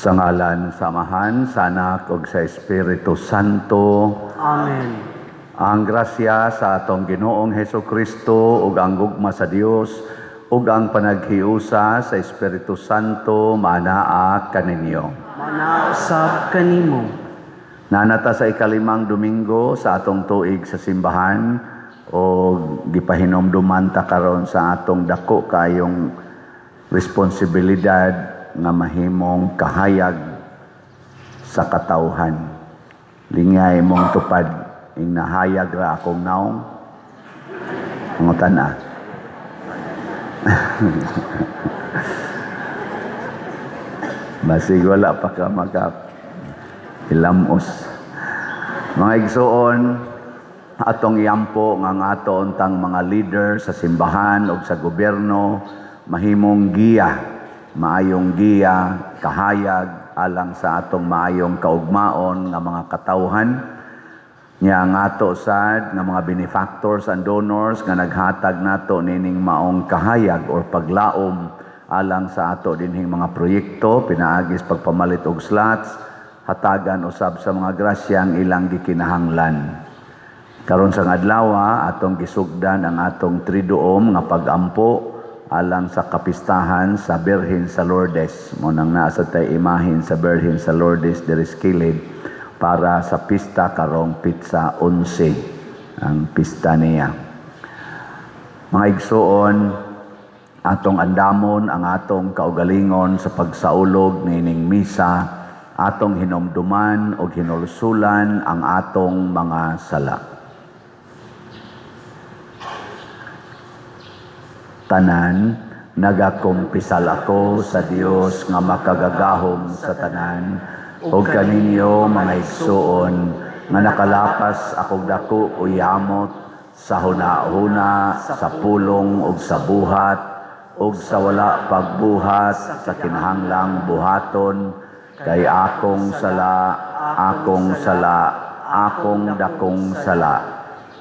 Sa ngalan sa Amahan, sa Anak ug sa Espiritu Santo. Amen. Ang grasya sa atong Ginoong Heso Kristo ug ang gugma sa Dios ug ang panaghiusa sa Espiritu Santo manaa kaninyo. Manaa usab kanimo. Naa na ta sa ikalimang Domingo sa atong tuig sa simbahan o gipahinomduman ta karon sa atong dako kayong responsibilidad nga mahimong kahayag sa katawhan. Lingay mong tupad, ing nahayag ra akong naong. Pangutana. Basig wala pa ka maka ilamos. Mga igsuon, atong iampo nga ang ato untang mga leader sa simbahan o sa gobyerno mahimong giya, maayong giya, kahayag alang sa atong maayong kaugmaon nga mga katawhan. Nya ang ato sad nga mga benefactors and donors nga naghatag nato nining maong kahayag or paglaom alang sa ato dinhing mga proyekto pinaagis pagpamalit og slots, hatagan usab sa mga grasya ang ilang gikinahanglan. Karon sa adlaw atong gisugdan ang atong triduom nga pagampo alang sa kapistahan sa Birhen sa Lourdes. Mao nang naa sa tay imahen sa Birhen sa Lourdes diri sa kilid para sa pista karong petsa 11 ang pista niya. Mga igsuon, atong andamon ang atong kaugalingon sa pagsaulog niining misa, atong hinumduman og hinulsulan ang atong mga sala. Tanan, nagakumpisal ako sa Dios nga makagagahom sa tanan ug kaninyo mga igsuon nga nakalapas akong dako o yamot sa huna-huna, sa pulong ug sa buhat ug sa wala pagbuhat sa kinahanglang buhaton, kay akong sala, akong sala, akong dakong sala.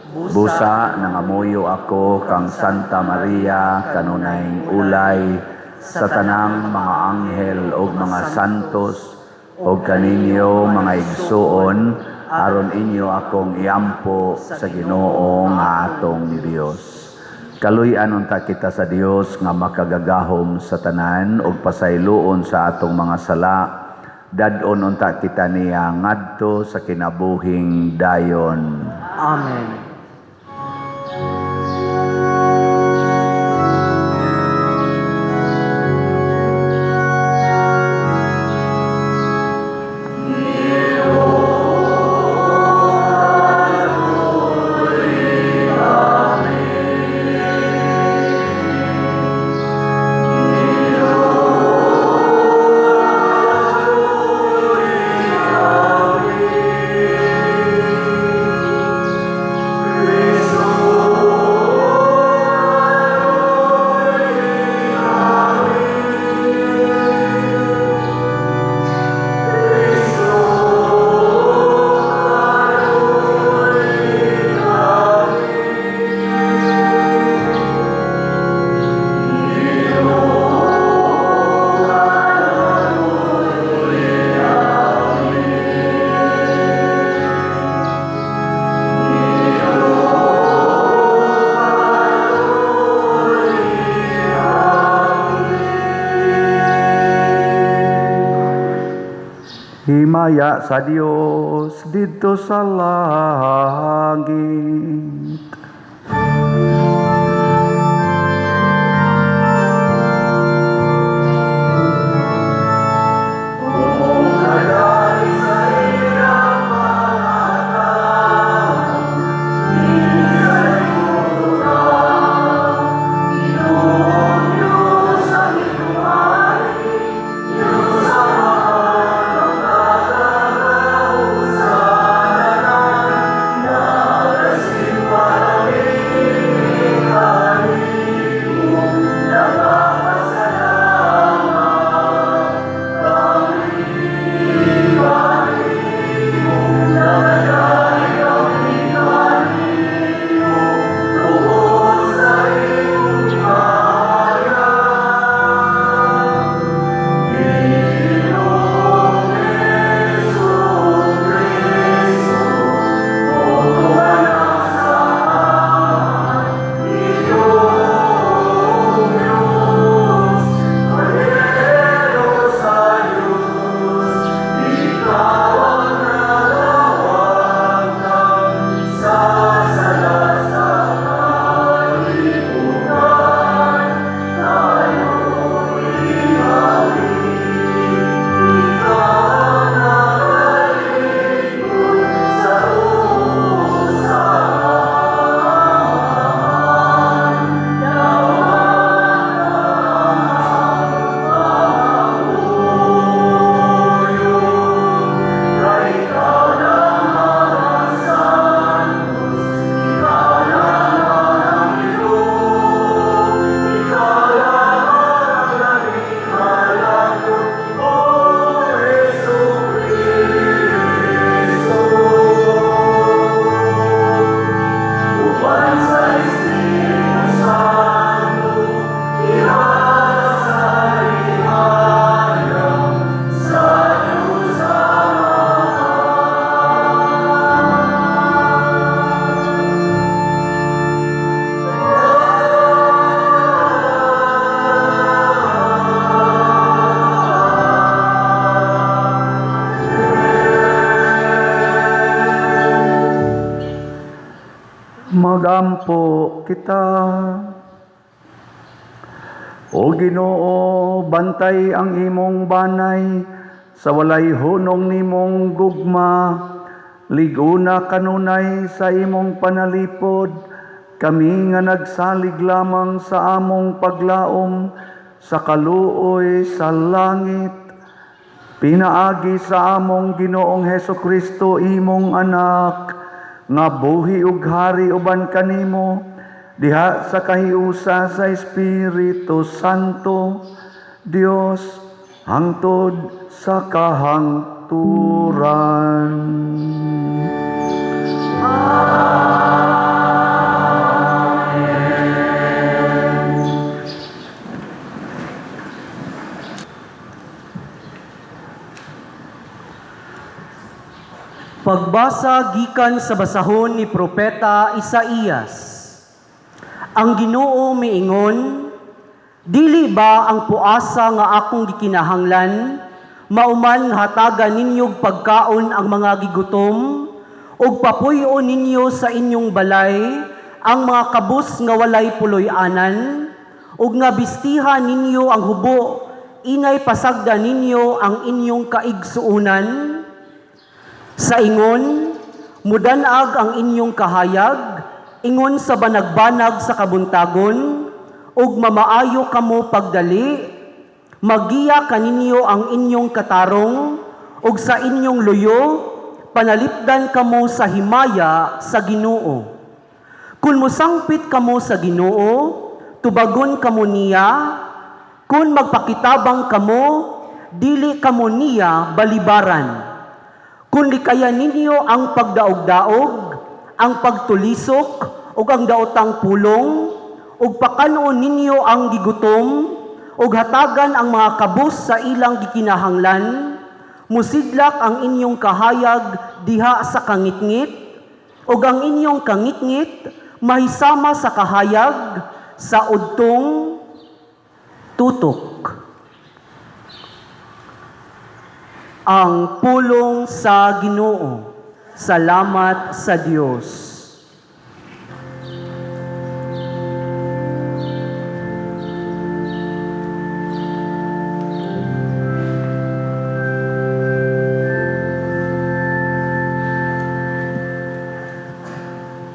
Busa nangamuyo ako kang Santa Maria kanunay ulay, sa tanang mga anghel ug mga santos ug kaninyo mga igsuon, aron inyo akong iampo sa Ginoo nga atong Dios. Kaluy-an unta kita sa Dios nga makagagahom sa tanan ug pasayloon sa atong mga sala. Dad-on unta kita niya ngadto sa kinabuhing dayon. Amen. Himaya sa Dios didto sa langit. Magampo kita. O Ginoo, bantay ang imong banay sa walay hunong nimong gugma. Lig-una kanunay sa imong panalipod, kami nga nagsalig lamang sa among paglaom sa kaluoy sa langit. Pinaagi sa among Ginoong Heso Kristo, imong anak, nga buhi ug hari uban kanimo diha sa kahiusa sa Espiritu Santo, Dios, hangtod sa kahangturan. Pagbasa gikan sa basahon ni Propeta Isaías. Ang Ginoo miingon, "Dili ba ang puasa nga akong gikinahanglan, mauman nga hatagan ninyog pagkaon ang mga gigutom, ug papuy-on ninyo sa inyong balay ang mga kabus nga walay puloy-anan, ug nga bistiha ninyo ang hubo, inay pasagda ninyo ang inyong kaigsuonan? Sa ingon, mudanag ang inyong kahayag, ingon sa banagbanag sa kabuntagon, ug mamaayo kamo pagdali, magiya kaninyo ang inyong katarong, ug sa inyong luyo, panalipdan kamo sa himaya sa Ginoo. Kung mosangpit kamo sa Ginoo, tubagon kamo niya. Kung magpakitabang kamo, dili kamo niya balibaran. Kung likayan ninyo ang pagdaog-daog, ang pagtulisok, ug ang daotang pulong, ug pakan-on ninyo ang gigutom, ug hatagan ang mga kabus sa ilang gikinahanglan, musidlak ang inyong kahayag diha sa kangitngit, ug ang inyong kangitngit mahisama sa kahayag sa udtong tutok." Ang pulong sa Ginoo. Salamat sa Dios.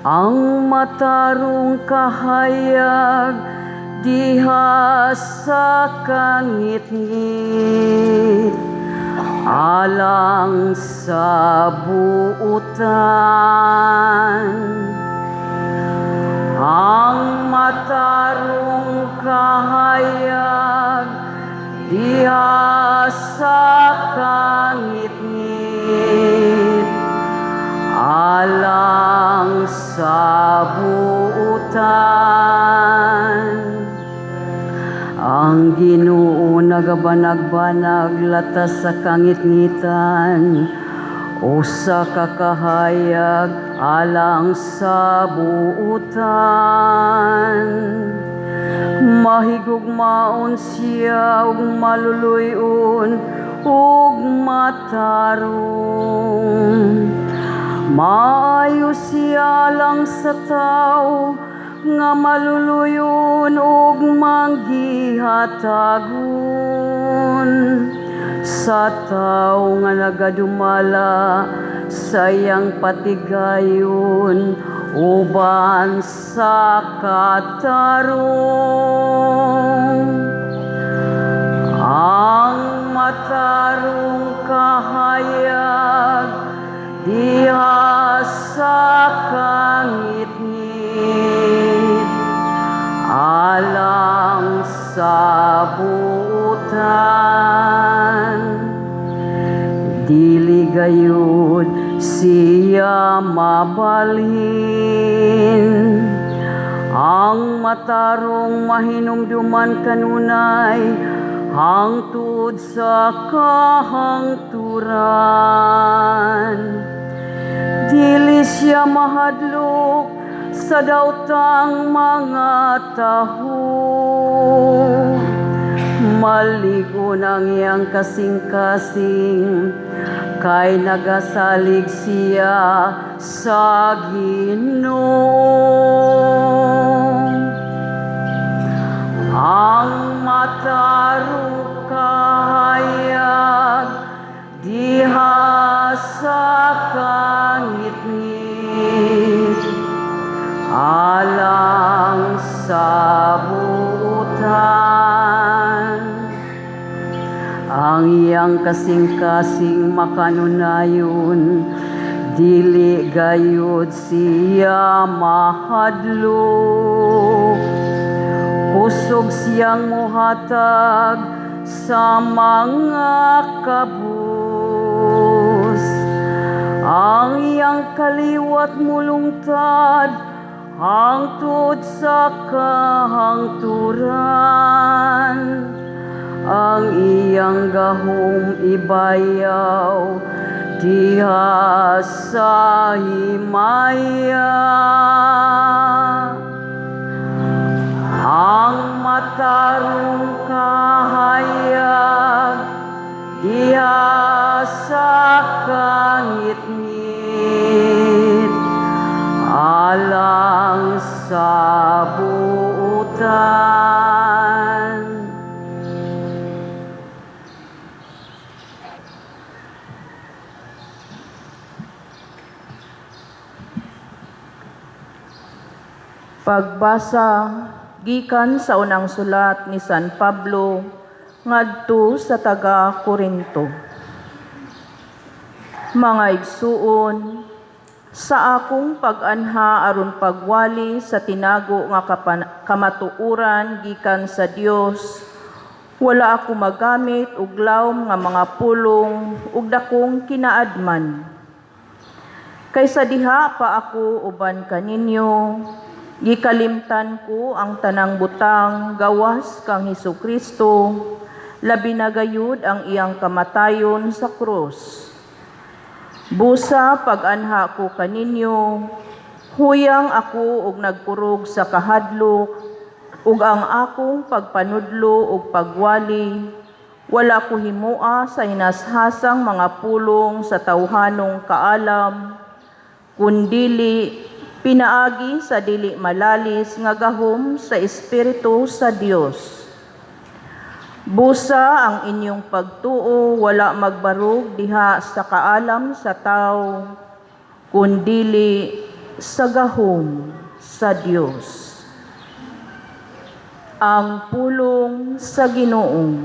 Ang matarong kahayag diha sa kangitngit alang sa buutan. Ang matarong kahayag diha sa kangitngit alang sa buutan. Ang Ginoo nagabanag-banag latas sa kangitngitan, usa ka kahayag alang sa buutan. Mahigugmaon siya ug maluluy-on ug matarong. Maayo siya lang sa tao nga maluluyon ug manggihatagon sa tao nga nagadumala sa iyang patigayon uban sa katarong. Ang matarong kahayag diha sa kangitngit alang sa buutan. Dili gayud siya mabalhin. Ang matarong mahinumduman kanunay hangtod sa kahangturan. Dili siya mahadlok sa daotang mga taho. Maligo ang iyang kasing-kasing Kay nagasalig siya sa Ginoo. Ang matarong kahayag diha sa kangitngit alang sa buotan. Ang iyang kasing-kasing makanunayon, dili gayud siya mahadlok. Kusog siyang muhatag sa mga kabus. Ang iyang kaliwat mulungtad hangtod sa kahangturan. Ang iyang gahom ibayaw diha sa himaya. Ang matarong kahayag diha sa kangitngit alang sa buotan. Pagbasa gikan sa unang sulat ni San Pablo ngadto sa taga Korinto. Mga igsuon, sa akong pag-anha aron pagwali sa tinago nga kamatuoran gikan sa Dios, wala ako magamit og lawom nga mga pulong ug dakong kinaadman. Kaysa diha pa ako uban kaninyo, gikalimtan ko ang tanang butang gawas kang Hesukristo, labi na gayud ang iyang kamatayon sa krus. Busa pag-anha ko kaninyo, huyang ako og nagkurog sa kahadlok, ug ang akong pagpanudlo ug pagwali, wala ko himoa sa hinashasang mga pulong sa tawhanong kaalam, kundili pinaagi sa dili malalis nga gahom sa Espiritu sa Dios. Busa ang inyong pagtuo wala magbarog diha sa kaalam sa tao, kundili sa gahom sa Dios. Ang pulong sa Ginoo.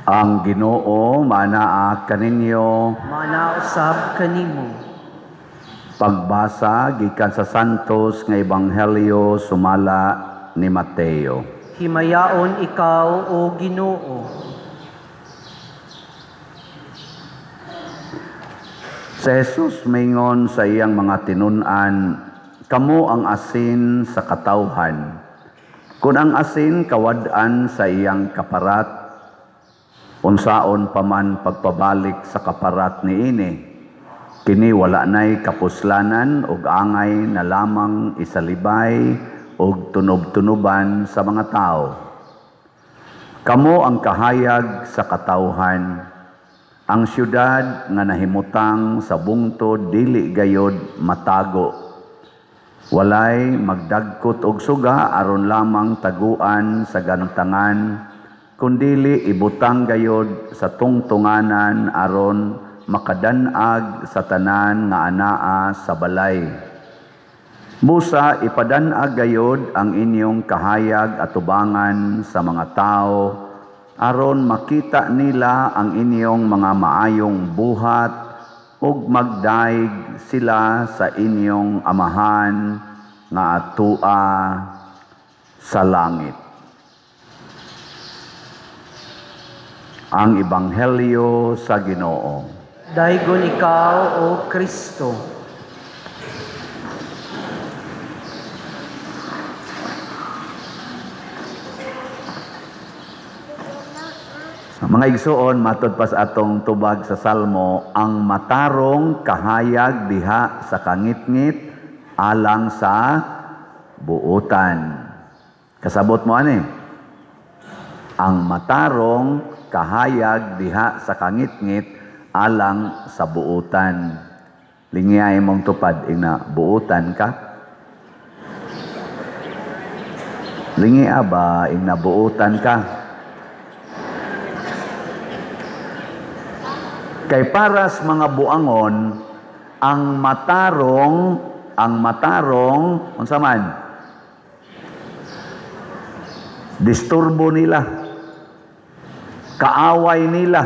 Ang Ginoo manaa kaninyo. Manausab kanimo. Pagbasa gikan sa Santos nga Ebanghelyo sumala ni Mateo. Himayaon ikaw, o Ginoo. Si Jesus mingon sa iyang mga tinun-an, "Kamo ang asin sa katawhan. Kung ang asin kawad-an sa iyang kaparat, unsaon pa man pagpabalik sa kaparat niini? Kini wala nay kapuslanan ug angay na lamang isalibay ug tunob-tunoban sa mga tao. Kamo ang kahayag sa katawhan. Ang syudad nga nahimutang sa bungtod dili gayod matago. Walay magdagkot og suga aron lamang taguan sa gantangan, kundili ibutang gayod sa tungtunganan aron makadan-ag sa tanan nga anaa sa balay. Busa ipadan-ag gayod ang inyong kahayag atubangan sa mga tao aron makita nila ang inyong mga maayong buhat ug magdaig sila sa inyong Amahan nga atua sa langit. Ang Ebanghelyo sa Ginoo. Daygon ikaw, O Kristo. Mga igsuon, matod pa sa atong tubag sa Salmo, ang matarong kahayag diha sa kangitngit alang sa buutan. Kasabot mo ani? Ang matarong kahayag diha sa kangitngit alang sa buutan. Lingiyay mong tupad, ina, buutan ka? Lingia ba, ina, buutan ka? Kay paras mga buangon, ang matarong, unsa man? Disturbo nila, kaaway nila,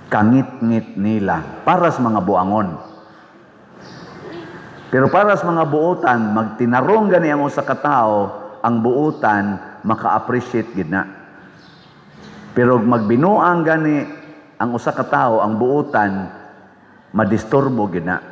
kangitngit nila, paras mga buangon. Pero paras mga buotan, magtinarong gani ang usa ka tawo, ang buotan maka-appreciate gid na. Pero magbinuang gani ang usa ka tawo, ang buotan madisturbo gid na.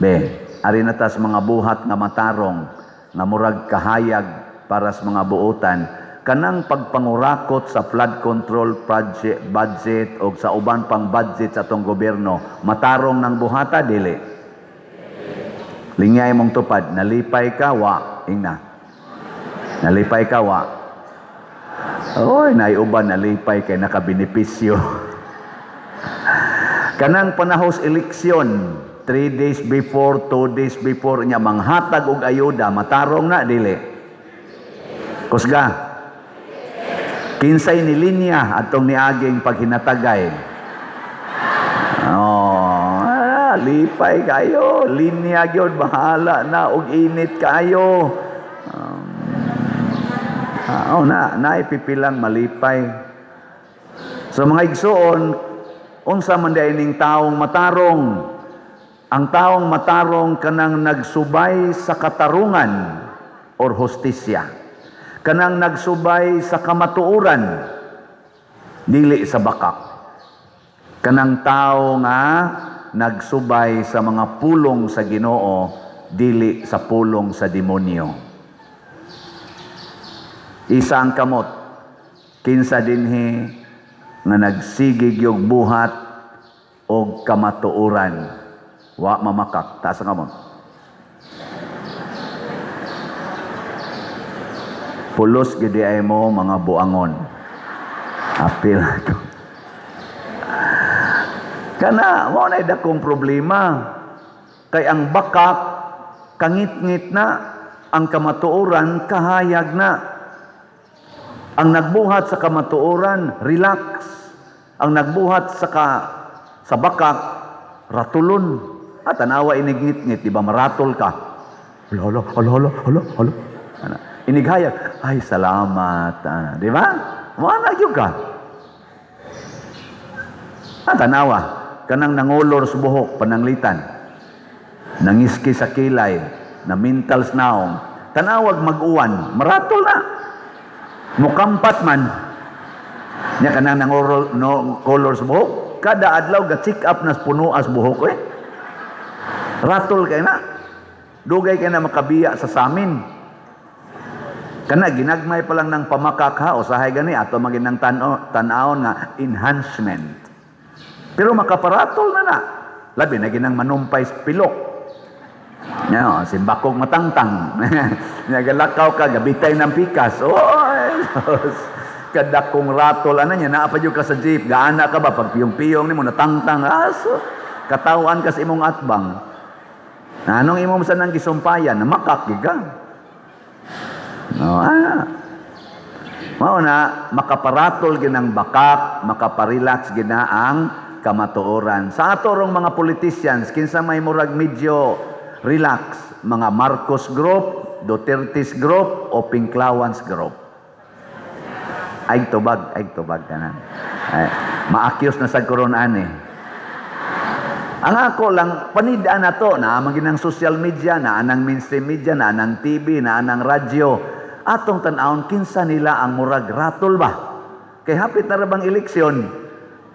Be, ari na tas mga buhat nga matarong nga murag kahayag para sa mga buotan, kanang pagpangurakot sa flood control project budget o sa uban pang budget sa atong gobyerno, matarong ng buhata dili? Lingay mong tupad, nalipay ka wa, ingna. Nalipay ka wa. Oy, naiuban nalipay kay nakabenepisyo. Kanang panahos eleksyon, 3 days before, 2 days before nya manghatag og ayuda, matarong na dili? Kusga. Kinsay ni linya atong niaging paghinatagay? Oh, lipay kayo, linya gyud, bahala na og init kayo. Oh, na naipipilang malipay. So mga igsuon, unsa man diay ning taong matarong? Ang taong matarong kanang nagsubay sa katarungan or hustisya. Kanang nagsubay sa kamatuoran, dili sa bakak. Kanang tao nga nagsubay sa mga pulong sa Ginoo, dili sa pulong sa demonyo. Isa ang kamot, kinsa dinhi nga nagsigig yung buhat og kamatuoran, wa mamakak, taas ang kamot. Pulos gid ay mo mga buangon. Apil ako. Kana mao na dakong problema. Kay ang bakak kangitngit na, ang kamatuoran kahayag na. Ang nagbuhat sa kamatuoran, relax. Ang nagbuhat sa bakak, ratulon. At tanawa inigngit-ngit, di ba maratol ka? Hala, hala, hala, hala, hala. Ana, inighayag, ay salamat. Ana, di ba? Maana gyud ka. At tanawa, kanang nangulor sa buhok, pananglitan. Nangiski sa kilay, na mentals naong. Tanawag mag-uwan, maratol na. Mukampat man. Nya kanang nangurol no color sa buhok, kada adlaw ga check up nas punuas buhok eh. Ratol kay na. Dugay kay na makabiya sa samin. Kana ginagmay pa lang ng pamakak ha, usahay gani ato maginang tan-awon nga enhancement. Pero makaparatol na na. Labi na ginang manumpay sa pilok. Nya, simbakog matangtang. Nagalakaw ka, gabitay ng pikas. Oy, sus. Kadakong ratol, ano niya, naa pa jud ka sa jeep, gaana ka ba, pag piyong-piyong nimo natangtang, aso, katawan ka sa imong atbang. Na anong imong sa nang gisumpayan, namakak gyud ka. No, Mao na, makaparatol ginang bakak, makaparelax gina ang kamatuoran. Sa ato rong mga politicians, kinsa may murag medyo relax, mga Marcos Group, Duterte's Group, o Pinklawans Group. Ay tubag tanan. Ay, maakyos na sa koron ani. Ang ako lang, panidaan na to, naa man gyud ang social media, naa nang mainstream media, naa nang TV, naa nang radyo. Atong tan-awon kinsa nila ang murag ratol ba? Kay hapit na ra bang eleksyon?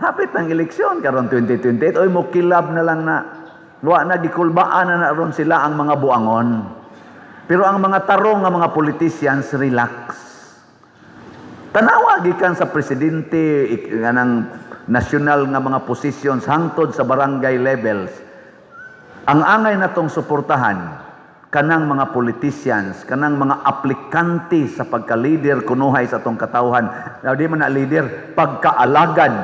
Hapit ang eleksyon karon 2028. Oy, mo kilab na lang na. Wa na gikulbaan na na ron sila ang mga buangon. Pero ang mga tarong nga mga politicians, relax. Tanawa gikan sa presidente nganang national nga mga positions hangtod sa barangay levels. Ang angay natong suportahan kanang mga politicians, kanang mga aplikante sa pagka-leader kunuhay sa atong katawhan. Now, di man na leader, pagkaalagad.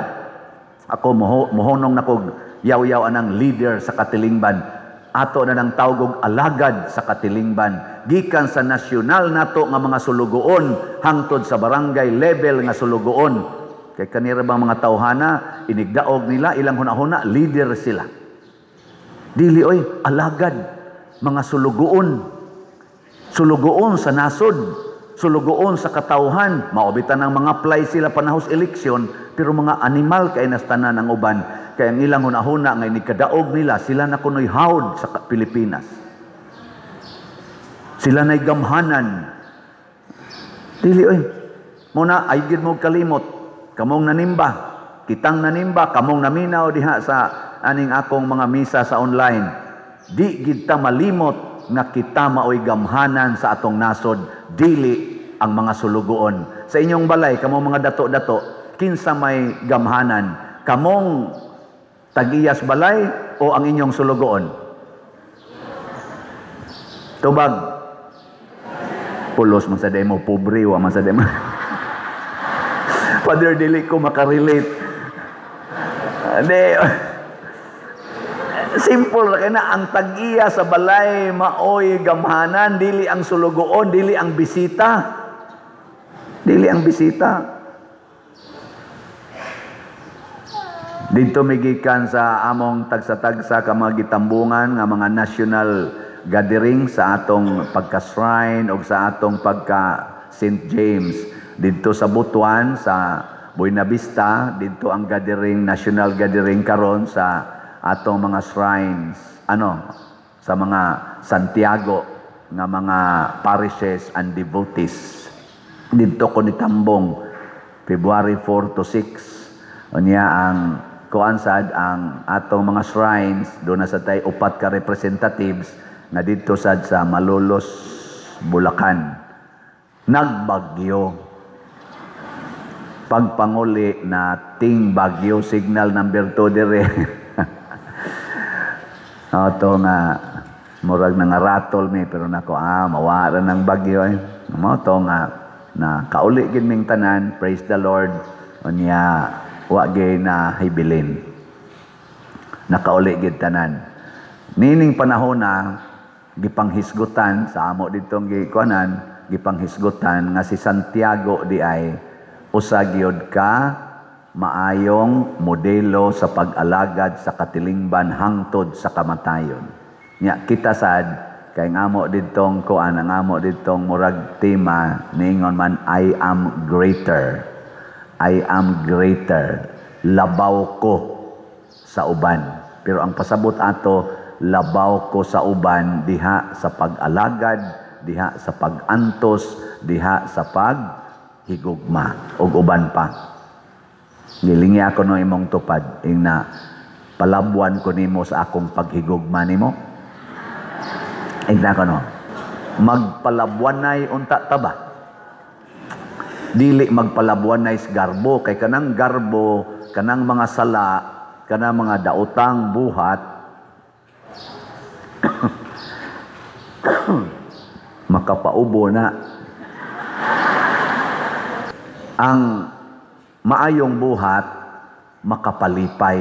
Ako mohonong na kog yaw-yaw anang leader sa katilingban. Ato na nang tawgog alagad sa katilingban. Gikan sa nasyonal nato nga mga sulugoon hangtod sa barangay level nga sulugoon. Kay kanira bang mga tawhana, inigdaog nila ilang hunahuna, leader sila. Dili oy, alagad, mga sulugoon. Sulugoon sa nasod, sulugoon sa katawhan. Mao bitan ang mga apply sila panahos eleksyon, pero mga animal kay nastanan ang uban. Kay ang ilang hunahuna nga inikadaog nila, sila na kunoy hawd sa Pilipinas. Sila na'y gamhanan. Dili oy. Muna ay gid mo kalimot. Kamong nanimba, kitang nanimba, kamong naminaw diha sa aning akong mga misa sa online. Di gid ta malimot nga kita maoy gamhanan sa atong nasod, dili ang mga sulugoon. Sa inyong balay, kamong mga dato-dato, kinsa may gamhanan? Kamong tag-iyas balay o ang inyong sulugoon? Tubag. Pulos man sa demo, pobre, wa man sa demo. Father, dili ko makarelate. Di, simple ra kay na ang tag-iya sa balay maoy gamhanan, dili ang sulugoon, dili ang bisita. Dili ang bisita. Dito migikan sa among tagsa-tagsa ka mga gitambungan nga mga national gathering sa atong pagka-shrine o sa atong pagka St. James. Dito sa Butuan, sa Buena Vista, dito ang gathering, national gathering karon sa atong mga shrines, ano, sa mga Santiago nga mga parishes and devotees. Dito ko nitambong February 4 to 6. Unya ang kuan sad ang atong mga shrines, doon na sa tay upat ka representatives nga didto sad sa Malolos, Bulacan. Nagbagyo. Pagpanguli na ting bagyo, signal number 2 dire. Ato nga murag nangaratol mi, pero nako, mawara ng bagyo eh. Mao to nga na kauli gid ming tanan, praise the Lord. Unya wa gyud na hibilin. Nakauli gid tanan. Nining panahon na gipanghisgutan sa amo ditong gikuanan, gipanghisgutan nga si Santiago di ay usa gyud ka maayong modelo sa pag-alagad sa katilingban hangtod sa kamatayon. Nya kita sad kay ngamo didtong kuan, ang amo didtong murag tema niingon man, "I am greater. I am greater." Labaw ko sa uban. Pero ang pasabot ato, labaw ko sa uban diha sa pag-alagad, diha sa pag-antos, diha sa paghigugma ug uban pa. Gilingi ako no imong tupad ing na palabuan ko nimo sa akong paghigugma nimo. Ingna ko no. Magpalabuanay unta ta ba? Dili magpalabuanay sa garbo kay kanang garbo, kanang mga sala, kanang mga daotang buhat makapaubo na. Ang maayong buhat makapalipay.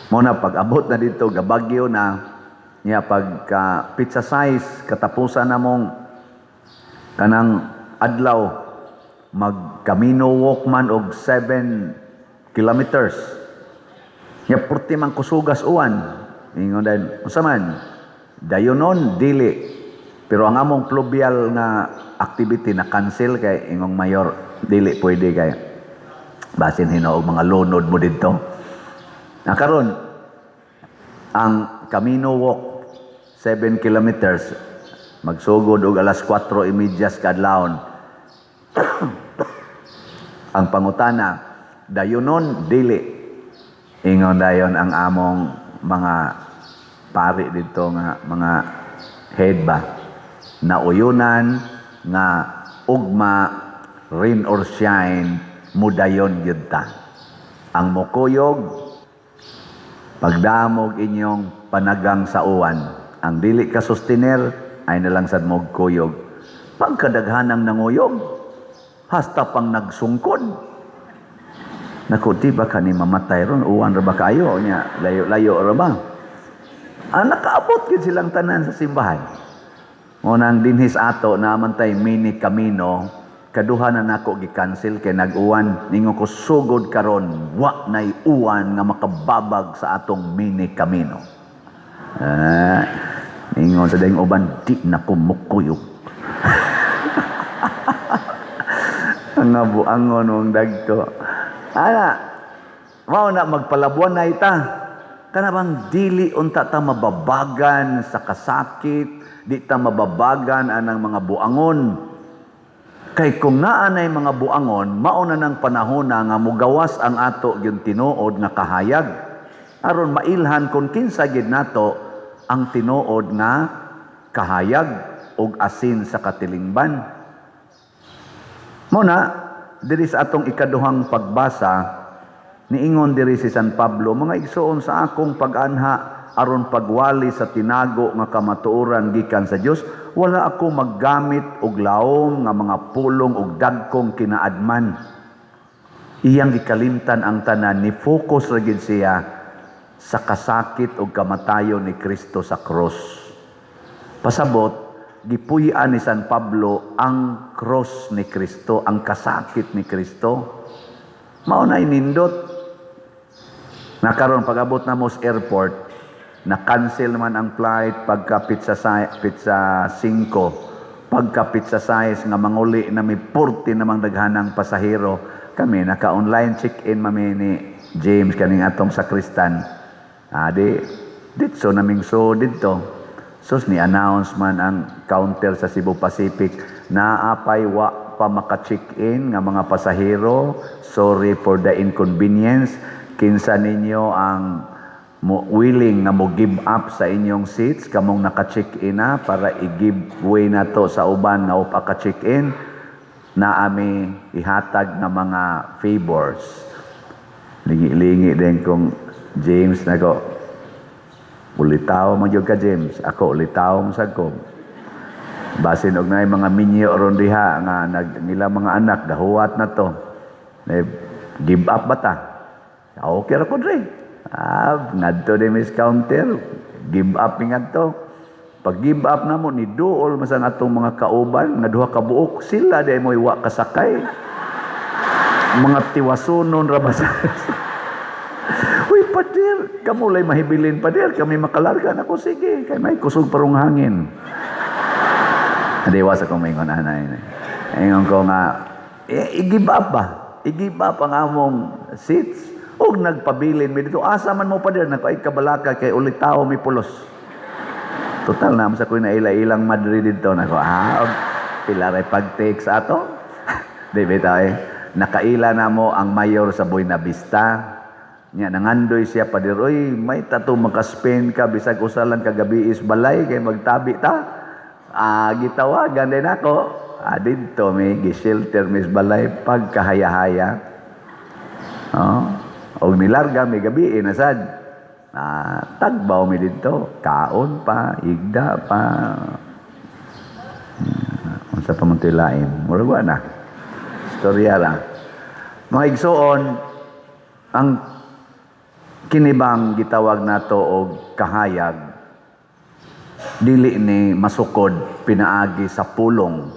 Mo na pag abot na dito gabagyo na niya pagka pizza size katapusan na mong kanang adlaw magkamino walk man og 7 kilometers. Nya purti man kusugas uwan. Ingon din, unsa man? Dayonon dili. Pero ang among pluvial nga activity na cancel kay ingong mayor dili pwede kay basin hinuog mga lunod mo didto. Na karon Ang Camino Walk, 7 kilometers, magsugod og alas 4:30 kadlawon. Ang pangutana, dayunon, dili? Ingon dayon ang among mga pari dito nga mga head ba. Nauyunan nga ugma, rain or shine, mudayon gyud ta. Ang mokuyog, pagdamog inyong panagang sa uwan. Ang dili ka sustenir, ay nalang sad mo kuyog. Pagkadaghanang nanguyog, hasta pang nagsungkod. Naku, di ba ka ni mamatay ron? Uwan ra ba kayo? Nya, layo-layo ra ba? Ah, nakaabot gyud silang tanan sa simbahan. Mo nang dinhis ato naman tay mini camino, kaduha na nako gi-cancel kay nag-uwan. Ningon ko, sugod karon wa nay uwan nga makababag sa atong mini camino. Ah, ningon sa dayong uban, di na ko mukuyog. Ang buangon mong dagko. Ana, mao na magpalabuan na ita. Kana bang dili unta ta mababagan sa kasakit, di ta mababagan anang mga buangon. Kay kung naa nay mga buangon, mao na nang panahon na nga mugawas ang ato gyud tinuod nga kahayag. Aron mailhan kung kinsa gyud nato ang tinuod nga kahayag og asin sa katilingban. Mo na diri sa atong ikaduhang pagbasa, niingon diri si San Pablo, "Mga igsoon, sa akong pag-anha aron pagwali sa tinago nga kamatuoran gikan sa Dios, wala ako maggamit og laom nga mga pulong og dagkong kinaadman." Iyang gikalimtan ang tanan, ni focus ra gid siya sa kasakit og kamatayon ni Kristo sa cross. Pasabot, gipuy-an ni San Pablo ang cross ni Kristo, ang kasakit ni Kristo. Mao na nindot. Nakaron pag-abot na mo sa airport, na-cancel man ang flight pagka pizza 5, pagka pizza size nga manguli na may 40 namang daghanang pasahero. Kami naka-online check-in mami ni James kaning atong sakristan. Adi ditso naming so didto. Sus, ni announce man ang counter sa Cebu Pacific, naapay wa pa maka-check-in nga mga pasahero, sorry for the inconvenience. Kinsa ninyo ang mo willing nga mo give up sa inyong seats kamong naka-check-in na para i-give way na to sa uban nga wa ka check-in, na ami ihatag nga mga favors. Lingi-lingi din kong James nako. Ulitaw man gyud ka, James. Ako ulitaw man sad ko. Basin og naay mga minyo ron diha nga nag nila mga anak gahuwat na to. Eh, give up ba ta? Okay ra ko dre. Ah, ngadto din miss counter. Give up mi ngadto. Pag give up na mo, ni duol man sa atong mga kauban nga duha ka buok, sila di mo wa kasakay. Mga tiwasunon ra ba sa. "Uy, pader, kamo lay mahibilin, pader, kami makalarga na ko, sige, kay may kusog parong hangin." Hindi, was akong maingon, anay. Ingon ko nga, i-give up ba? I-give up ang among seats. Og nagpabilin mi dito, "Asa man mo, pader?" Nako, "Ay kabalaka kay ulitaw mi pulos. Total na sa ko'y naila-ilang Madrid dito." Nako, ah, og pila ray pag-take sa ato. Di ba eh? Nakaila na mo ang mayor sa Buena Vista. Nya nangandoy siya, "Pader, oy, may tato maka-spend ka bisag usa lang kagabi is balay kay magtabi ta." Ah, gitawagan din ako. Ah, didto may gi-shelter mis balay pagkahaya-haya. Oh, og nilarga may gabi na sad. Ah, tagbaw mi didto, kaon pa, igda pa. Unsa pa man to'y lain? Murag wa na. Istorya ra. Mga igsoon, ang kinibang gitawag nato og kahayag, dili ni masukod pinaagi sa pulong.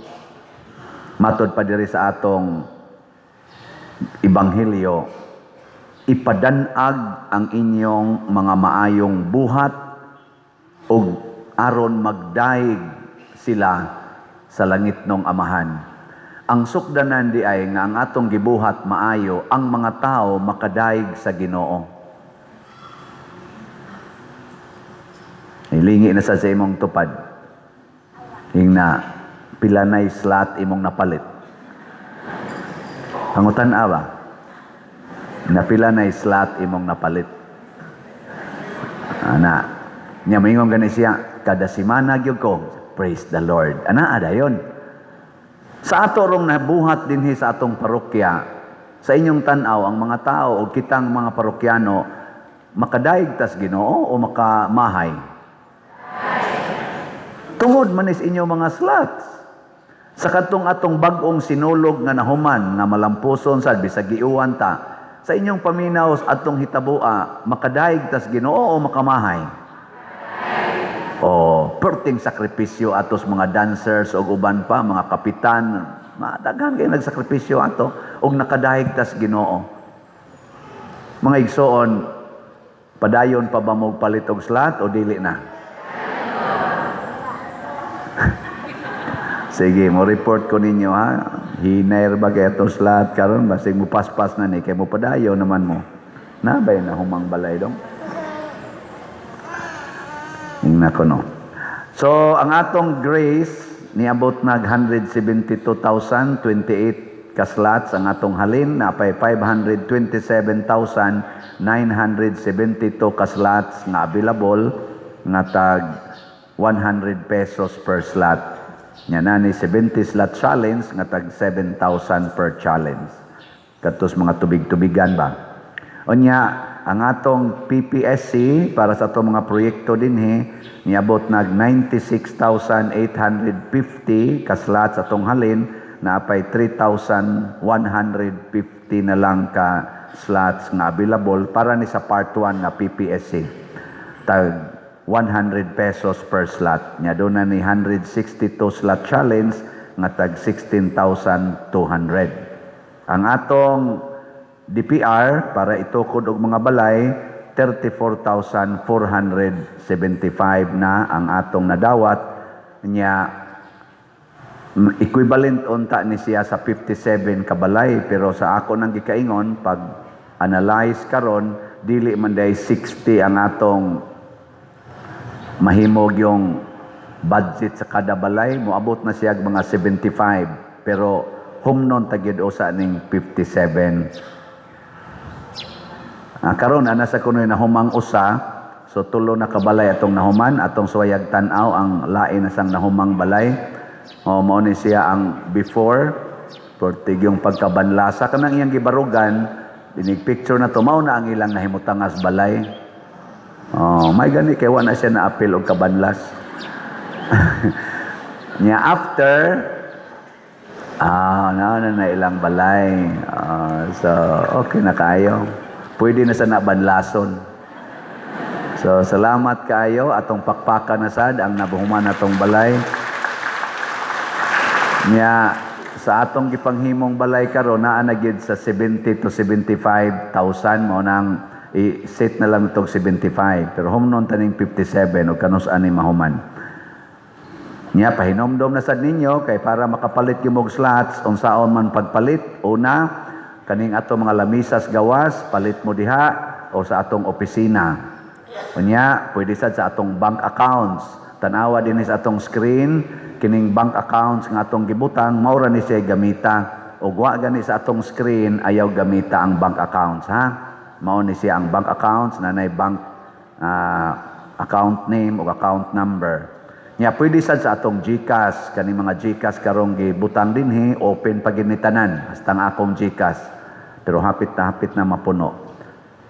Matod pa diri sa atong ebanghelyo, ipadanag ang inyong mga maayong buhat ug aron magdaig sila sa langitnong Amahan. Ang sukdanan di ay nga ang atong gibuhat maayo, ang mga tao makadaig sa Ginoo. Ilingi na sa imong tupad. Ingna, pila na'y slot imong napalit? Pangutan-a ba? Na pila na'y slot imong napalit? Ana, nya moingon gani siya, kada simana gyud ko, praise the Lord. Ana, adayon. Sa ato rong nabuhat dinhi sa atong parokya, sa inyong tan-aw ang mga tao o kitang mga parokyano, makadaig tas Ginoo o makamahay? Tungod man is inyong mga slots. Sa katong atong bag-ong sinulog nga nahuman nga malampuson sad bisag giuwan ta, sa inyong paminaw atong hitabua, makadaig tas Ginoo o makamahay? O perting sakripisyo atos mga dancers og uban pa mga kapitan, madaghan kay nagsakripisyo ato og nakadaig tas Ginoo. Mga igsoon, padayon pa ba mo palit og slot o dili na? Sige, mo report ko ninyo ha. Hinayr ba kay atong slot karon, basig mo paspas na ni kay mo padayon naman mo. Nabay na humang balay dong. Ingna ko no. So, ang atong grace niabot nag 172,028 ka slots ang atong halin, napay 527,972 ka slots nga available nga tag 100 pesos per slot. Nya na ni 70 slot challenge nga tag 7,000 per challenge. Katos mga tubig-tubigan ba. Unya, ang atong PPSC para sa atong mga proyekto dinhi niabot nag 96,850 ka slots atong halin, naapay 3,150 na lang ka slots nga available para ni sa part 1 nga PPSC. Tag 100 pesos per slot. Nya doon na ni 162 slot challenge nga tag 16,200. Ang atong DPR para itukod og mga balay, 34,475 na ang atong nadawat. Nya equivalent unta ni siya sa 57 ka balay, pero sa ako nang gikaingon pag analyze karon, dili man day 60 ang atong mahimog yung budget sa kada balay, moabot na siya mga 75, pero humnon ta gyud usa ning 57. Karon ana sa kunoy nahumang usa, so tulo na kabalay atong nahuman, atong suwayag tan-aw ang lain na sang nahumang balay. O mao ni siya ang before pertig yung pagkabanlasa kanang iyang gibarugan, binig picture na to, mao na ang ilang nahimutangas balay. Oh, may gani kay wa na siya na apil og kabanlas. Nya after na na na ilang balay. So okay na kaayo. Pwede na sa nabanlason. So salamat kaayo, atong pakpakan na sad ang nabuhuman atong balay. Nya sa atong gipanghimong balay karon naa na gyud sa 70 to 75,000, mao nang i-set na lang itong 75, pero humnon taning 57 o kanus ani mahuman. Nya pahinomdom na sad ninyo kay para makapalit yung og slots, unsaon man pagpalit. Una, kaning ato mga lamisas gawas, palit mo diha o sa atong opisina. Unya, pwede sad sa atong bank accounts. Tanawa din sa atong screen, kining bank accounts nga atong gibutang, mao ra ni siya gamita. Og wa gani sa atong screen, ayaw gamita ang bank accounts ha. Mao ni siya ang bank accounts, nanay bank account name o account number. Nya pwede sad sa atong GCash, kani mga GCash karong gibutang dinhi, open pa gid ni tanan hasta ang akong GCash. Pero hapit na mapuno.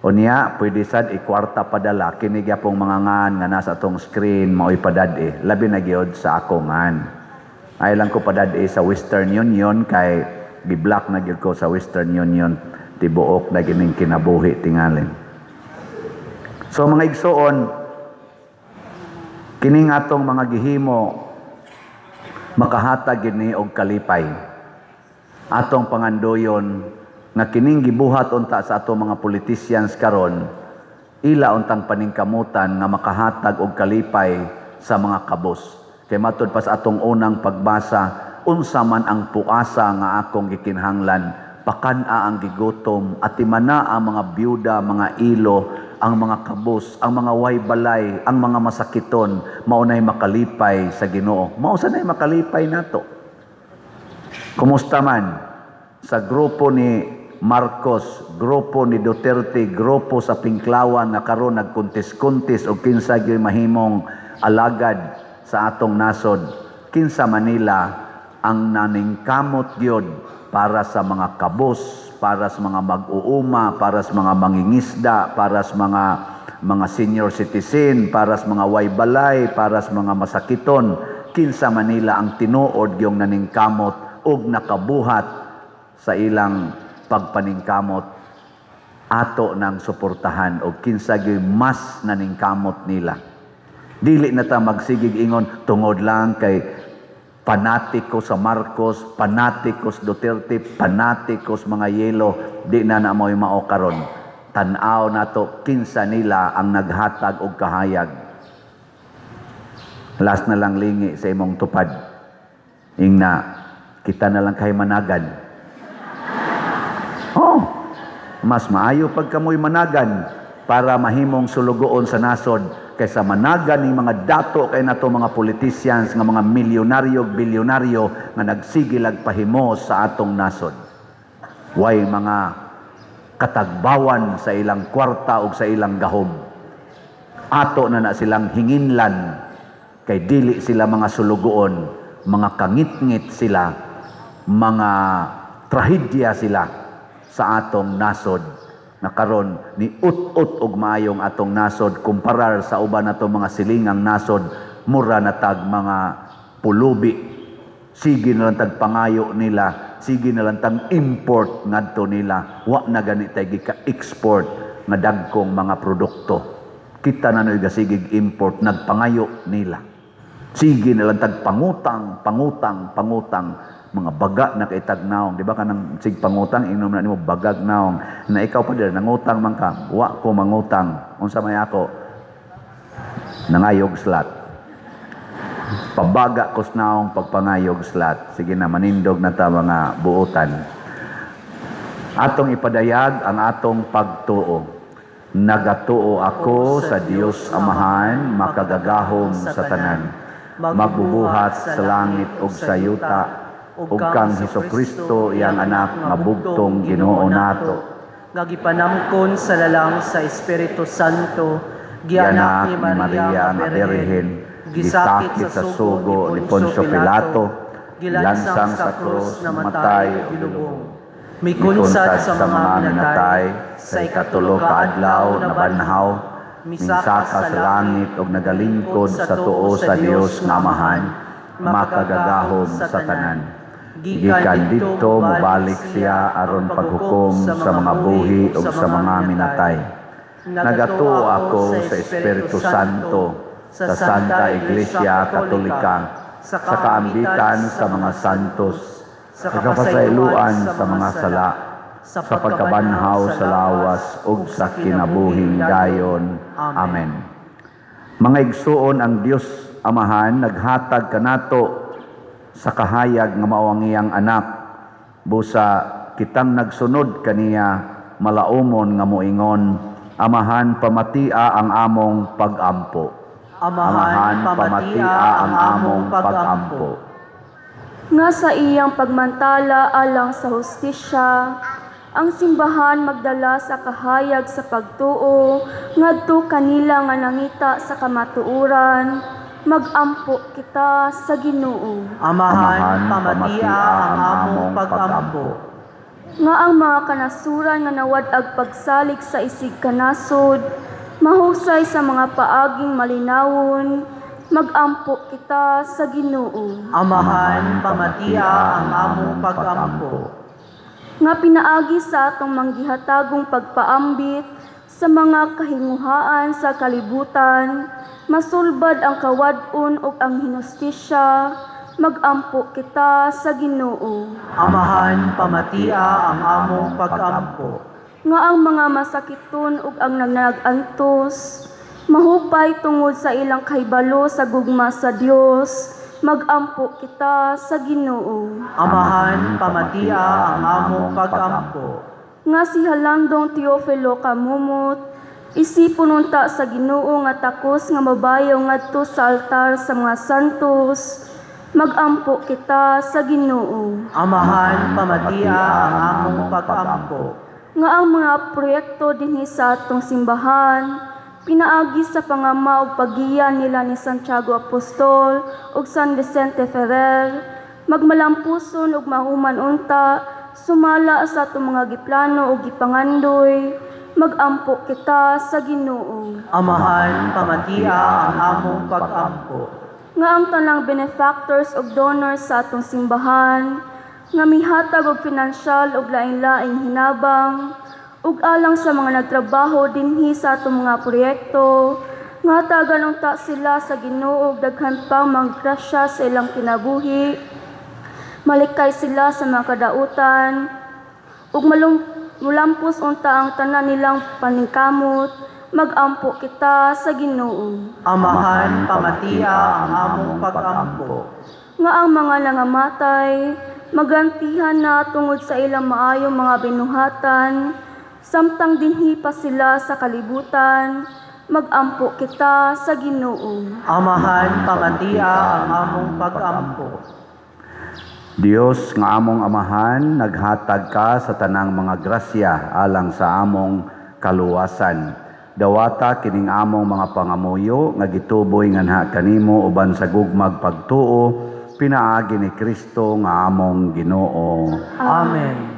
Unya, pwede sad ikwarta padala kini gyapong mga ngan nga nasa atong screen, mao'y padad-e. Labi na gyud sa akong ngan. Ay lang ko padad-e sa Western Union kay gi-block na gyud ko sa Western Union, tibuok na gining kinabuhi tingali. So mga igsoon, kining atong mga gihimo makahatag gid ni og kalipay. Atong pangandoyon nga kining gibuhat unta sa atong mga politicians karon, ila untang paningkamutan nga makahatag og kalipay sa mga kabos. Kay matud pa sa atong unang pagbasa, unsa man ang puasa nga akong gikinahanglan, pakan-a ang gigutom, atimana ang mga byuda, mga ilo, ang mga kabus, ang mga way balay, ang mga masakiton, mao nay makalipay sa Ginoo. Mao sa nay makalipay nato. Kumusta man sa grupo ni Marcos, grupo ni Duterte, grupo sa Pinklawan nga karon nagkuntis-kuntis og kinsa gyud mahimong alagad sa atong nasod, kinsa Manila ang naningkamot gyud para sa mga kabus, para sa mga mag-uuma, para sa mga mangingisda, para sa mga senior citizen, para sa mga way balay, para sa mga masakiton, kinsa Manila ang tinuod yung naningkamot ug nakabuhat sa ilang pagpaningkamot, ato nang suportahan og kinsa gyud mas naningkamot nila. Dili na ta magsigig ingon tungod lang kay panatiko sa Marcos, panatiko sa Duterte, panatiko sa mga yelo, di na na mo'y mao karon. Tan-aw nato kinsa nila ang naghatag og kahayag. Last na lang lingi sa imong tupad. Ingna, kita na lang kay managan. Oh, mas maayo pag kamoy managan para mahimong sulugoon sa nasod kaysa managan ni mga dato kay nato mga politicians nga mga milyonaryo, bilyonaryo nga nagsigilag pahimo sa atong nasod. Way mga katagbawan sa ilang kwarta ug sa ilang gahom. Ato na na silang hinginlan kay dili sila mga sulugoon, mga kangitngit sila, mga trahedya sila sa atong nasod na karon ni ut-ut og maayong atong nasod kumparar sa uban nato mga silingang nasod, mura na tag mga pulubi. Sige na lang tag pangayo nila, sige na lang tag import ngadto nila, wa na gani tay gika-export nga dagkong mga produkto. Kita na noy gasigig import, nagpangayo nila. Sige na lang tag pangutang, pangutang, pangutang, mga baga na kay tag naong, di ba, kanang sig pangutang, inom na nimo bagag naong na ikaw pa dir nangutang man ka. Wa ko mangutang, unsa may ako nangayog slat, pabaga ko sa naong pagpangayog slat. Sige na, manindog na ta, mga buotan. Atong ipadayag ang atong pagtuo. Nagatuo ako sa Dios Amahan, makagagahom sa tanan, magbubuhat sa langit ug sa yuta, ug kang Hesukristo, iyang anak nga bugtong Ginoo nato, nga gipanamkon sa lalang sa Espiritu Santo, gianak gianak ni Maria nga Birhen, gisakit sa sugo ni Poncio Pilato, gilansang sa krus, namatay ug gilubong, mikunsad sa mga minatay, sa ikatulo ka adlaw nabanhaw, minsaka sa langit ug nagalingkod sa tuo sa Dios nga Amahan, makagagahom sa tanan. Gikan didto mobalik siya aron paghukom sa mga buhi ug sa mga minatay. Nagatuo ako sa Espiritu Santo, sa Santa Iglesia Katolika, sa kaambitan sa mga santos, sa kapasayloan sa mga sala, sa pagkabanhaw sa lawas ug sa kinabuhing dayon. Amen. Mga igsuon, ang Dios Amahan naghatag kanato sa kahayag nga mao ang iyang anak, busa kitang nagsunod kaniya malaumon nga moingon, "Amahan, pamatia ang among pagampo." Amahan, pamatia ang among pagampo. Nga sa iyang pagmantala alang sa hustisya, ang simbahan magdala sa kahayag sa pagtuo ngadto kanila nga nangita sa kamatuoran, magampo kita sa Ginoo. Amahan, pamatia ang among pagampo. Nga ang mga kanasuran nga nawad-ag pagsalig sa isig kanasod, mahusay sa mga paaging malinawon, magampo kita sa Ginoo. Amahan, pamatia ang among pagampo. Nga pinaagi sa atong manggihatagong pagpaambit sa mga kahinguhaan sa kalibutan, masulbad ang kawad-on ug ang hinustisya, magampo kita sa Ginoo. Amahan, pamatia ang among pagampo. Nga ang mga masakiton ug ang nagnag-antos, mahupay tungod sa ilang kahibalo sa gugma sa Dios, magampo kita sa Ginoo. Amahan, pamatia ang among pagampo. Nga si Halandong Teofilo Kamumot, Isipon unta sa Ginoo nga takos nga mabayaw ngadto sa altar sa mga santos, magampo kita sa Ginoo. Amahan, pamatia ang among pag-ampo. Nga ang mga proyekto dinhi sa atong simbahan pinaagi sa pangama ug paggiya nila ni Santiago Apostol ug San Vicente Ferrer magmalampuson ug mahuman unta sumala sa atong mga giplano ug gipangandoy, magampo kita sa Ginoo. Amahan, pamatia ang among pag-ampo. Nga ang tanang benefactors ug donors sa atong simbahan nga mihatag og pinansyal ug lain-laing hinabang ug alang sa mga nagtrabaho dinhi sa atong mga proyekto nga hatagan unta sila sa Ginoo og daghan pang mga grasya sa ilang kinabuhi, malikay sila sa mga kadautan ug mulampos unta ang tanan nilang paningkamot, magampo kita sa Ginoo. Amahan, pamatia ang among pag-ampo. Nga ang mga nangamatay magantihan na tungod sa ilang maayong mga binuhatan samtang dinhi pa sila sa kalibutan, magampo kita sa Ginoo. Amahan, pamatia ang among pag-ampo. Dios nga among Amahan, naghatag ka sa tanang mga grasya alang sa among kaluwasan. Dawata kining among mga pangamuyo nga gituboy nganha kanimo uban sa gugmag pagtuo pinaagi ni Kristo nga among Ginoo. Amen.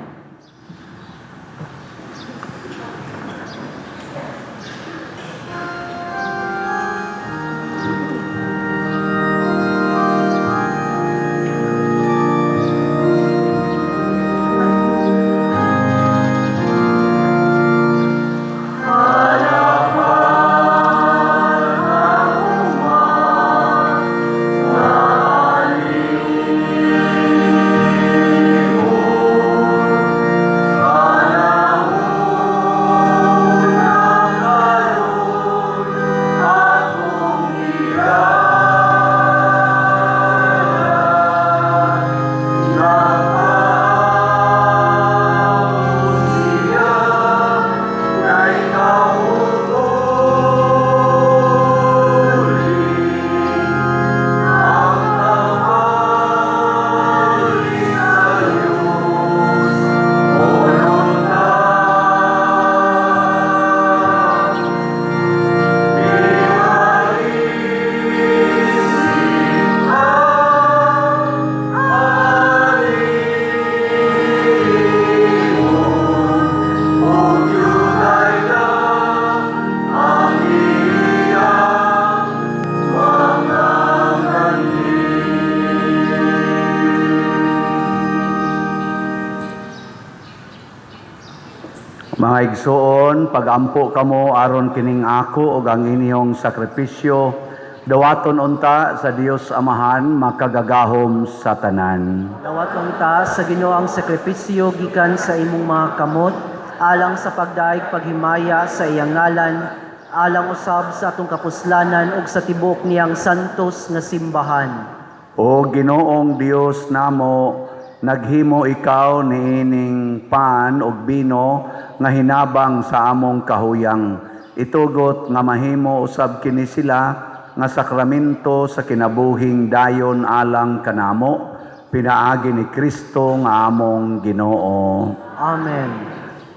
Mga igsoon, pagampo kamo aron kining ako ug ang inyong sakripisyo dawaton unta sa Dios Amahan makagagahom sa tanan. Dawat unta sa Ginoo ang sakripisyo gikan sa imong mga kamot alang sa pagdaig paghimaya sa iyang ngalan, alang usab sa atong kapuslanan ug sa tibuok niyang santos nga simbahan. O Ginoong Dios namo, naghimo ikaw niining pan ug bino nga hinabang sa among kahuyang. Itugot nga mahimo usab kini sila nga sakramento sa kinabuhing dayon alang kanamo, pinaagi ni Kristo nga among Ginoo. Amen.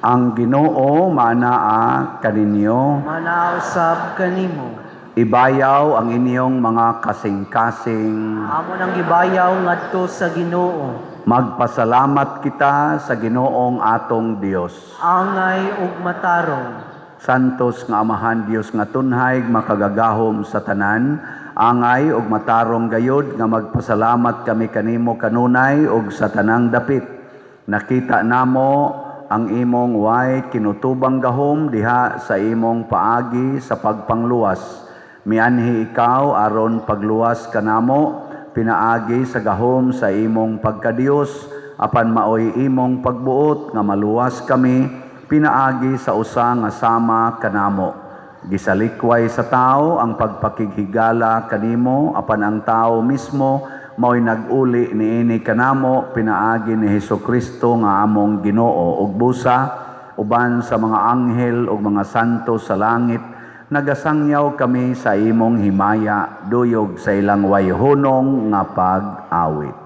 Ang Ginoo maanaa kaninyo. Manaa usab kanimo. Ibayaw ang inyong mga kasing-kasing. Amo nang gibayaw ngadto sa Ginoo. Magpasalamat kita sa Ginoong atong Dios. Angay ug matarong. Santos nga Amahan Dios nga tunhay makagagahom sa tanan, angay ug matarong gayod nga magpasalamat kami kanimo kanunay ug sa tanang dapit. Nakita namo ang imong way kinutubang gahom diha sa imong paagi sa pagpangluwas. Mianhi ikaw aron pagluwas kanamo pinaagi sa gahom sa imong pagkadiyos, apan maoy imong pagbuot nga maluwas kami pinaagi sa usa nga sama kanamo. Gisalikway sa tao ang pagpakighigala kanimo, apan ang tao mismo maoy nag-uli niini kanamo pinaagi ni Hesukristo nga among Ginoo. Ug busa uban sa mga anghel ug mga santo sa langit, nagasangyaw kami sa imong himaya duyog sa ilang wayhunong nga pag-awit.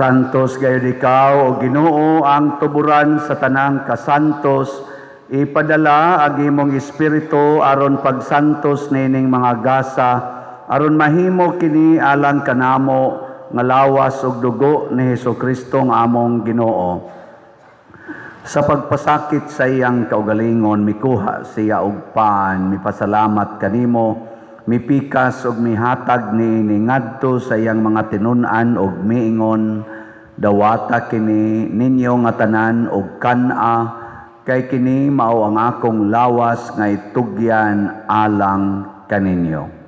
Santos gayud ikaw, O Ginoo, ang tuburan sa tanang kasantos. Ipadala ang imong espiritu aron pagsantos nining mga gasa, aron mahimo kini alang kanamo nga lawas ug dugo ni Hesukristo nga among Ginoo. Sa pagpasakit sa iyang kaugalingon, mikuha siya og pan, mipasalamat kanimo, mipikas og mihatag niini ngadto sa iyang mga tinun-an og miingon, "Dawata kini ninyo nga tanan og kan-a, kay kini mao ang akong lawas nga itugyan alang kaninyo."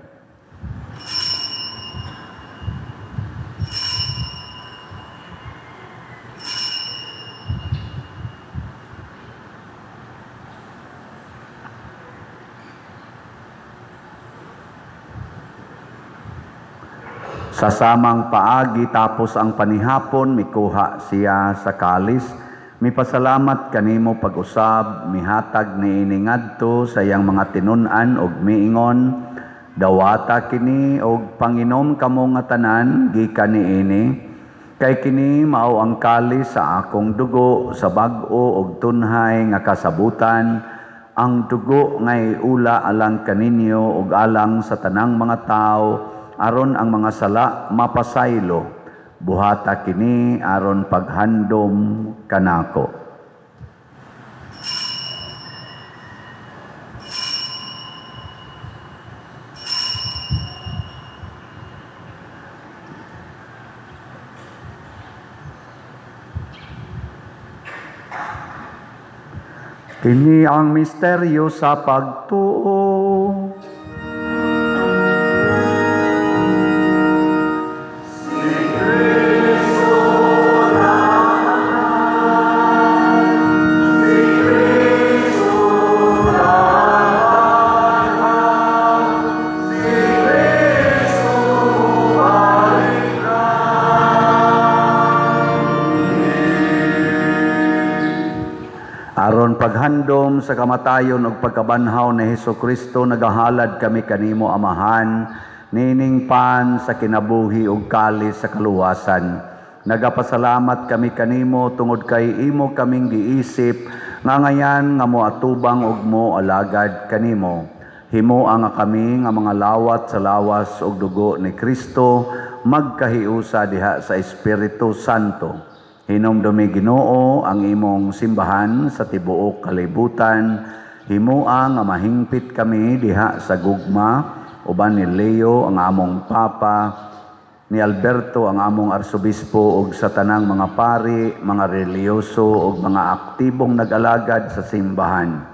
Sa samang paagi tapos ang panihapon, mikuha siya sa kalis, mipasalamat kanimo pag-usab, mihatag niini ngadto sa iyang mga tinun-an og miingon, "Dawata kini og panginom kamo nga tanan gikan niini, kay kini mao ang kalis sa akong dugo sa bag-o og tunhay nga kasabutan, ang dugo nga iula alang kaninyo ug alang sa tanang mga tawo aron ang mga sala mapasaylo. Buhata kini aron paghandom kanako." Kini ang misteryo sa pagtuo. Aron paghandom sa kamatayon ug pagkabanhaw ni Hesukristo, nagahalad kami kanimo, Amahan, nining pan sa kinabuhi ug kalis sa kaluwasan. Nagapasalamat kami kanimo tungod kay imo kaming giisip nga ngayan nga moatubang ug moalagad kanimo. Himoa nga kami nga mga lawat sa lawas ug dugo ni Kristo magkahiusa diha sa Espiritu Santo. Hinumdumi, Ginoo, ang imong simbahan sa tibuok kalibutan. Himoa nga mahingpit kami diha sa gugma. uban ni Leo ang among Papa, ni Alberto ang among arsobispo ug sa tanang mga pari, mga relihiyoso ug mga aktibong nag-alagad sa simbahan.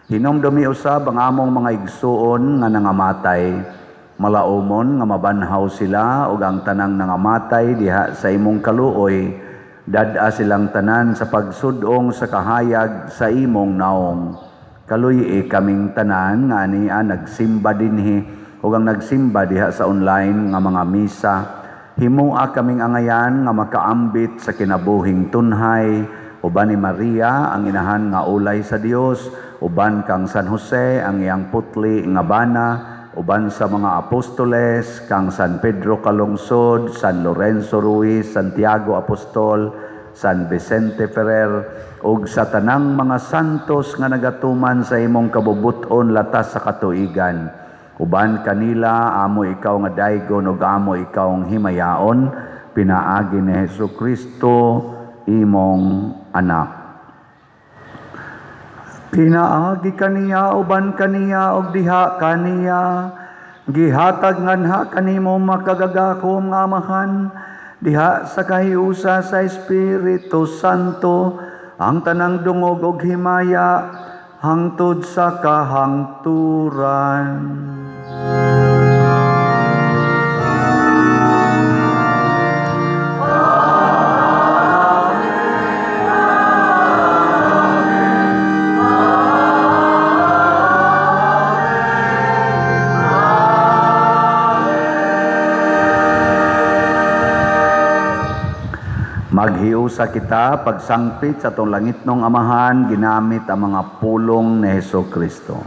Hinumdumi usab ang among mga igsuon nga nangamatay, malaumon nga mabanhaw sila ug ang tanang nangamatay diha sa imong kaluoy, dad-a silang tanan sa pagsud-ong sa kahayag sa imong naong. Kaluy-i kaming tanan nga ania nagsimba dinhi ug ang nagsimba diha sa online nga mga misa. Himoa kaming angayan nga makaambit sa kinabuhing tunhay uban ni Maria ang inahan nga ulay sa Dios, uban kang San Jose ang iyang putli nga bana, uban sa mga apostoles kang San Pedro Calungsod, San Lorenzo Ruiz, Santiago Apostol, San Vicente Ferrer ug sa tanang mga santos nga nagatuman sa imong kabubut-on latas sa katuigan. Uban kanila amo ikaw nga daygon ug amo ikaw ang himayaon pinaagi ni Hesukristo imong anak. Pinaagi kaniya, uban kaniya ug diha kaniya, gihatag nganha kanimo makagagahom nga Amahan diha sa kahiusa sa Espiritu Santo ang tanang dungog ug himaya hangtod sa kahangturan. Maghiusa kita pagsangpit sa atong langitnong Amahan ginamit ang mga pulong ni Hesukristo.